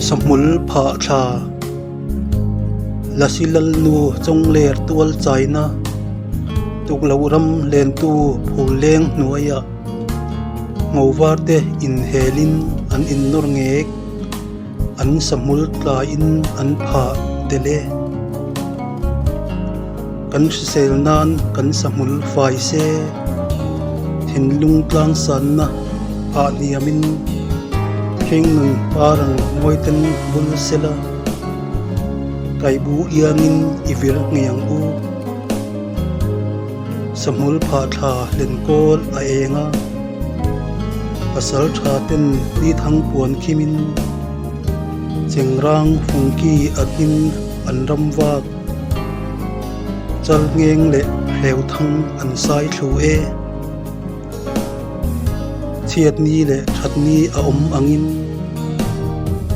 Sahmul phah thla Lasi Lalnu Chawngler tual chaina tukloh ram lentu phul leng hnuaiah ngo var te inhelin an innawr ngek. An sahmul tlaiin an phah tel e. Kan hrisel nan kan sahmul fai se, thinlung tlang sanna ah hniamin hringnun parang mawiten bul sela, kaibu iangin i vir ngei ang u. Sahmul phah thla hlen kawl a eng a, pasal tha ten ni thang puan khimin chengrang fungki akin an ram vak chal ngeng leh hleu thang an sai thlu e. Chhiat ni leh that ni a awm angin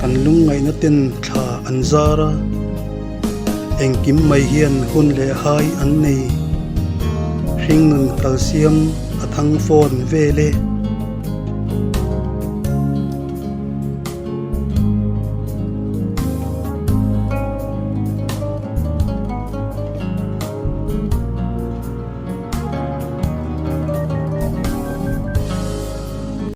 kan lungngaihna ten thla an zar a. Engkim mai hian hun leh hai an nei. Hringnun kalsiam a thang fawn vel e.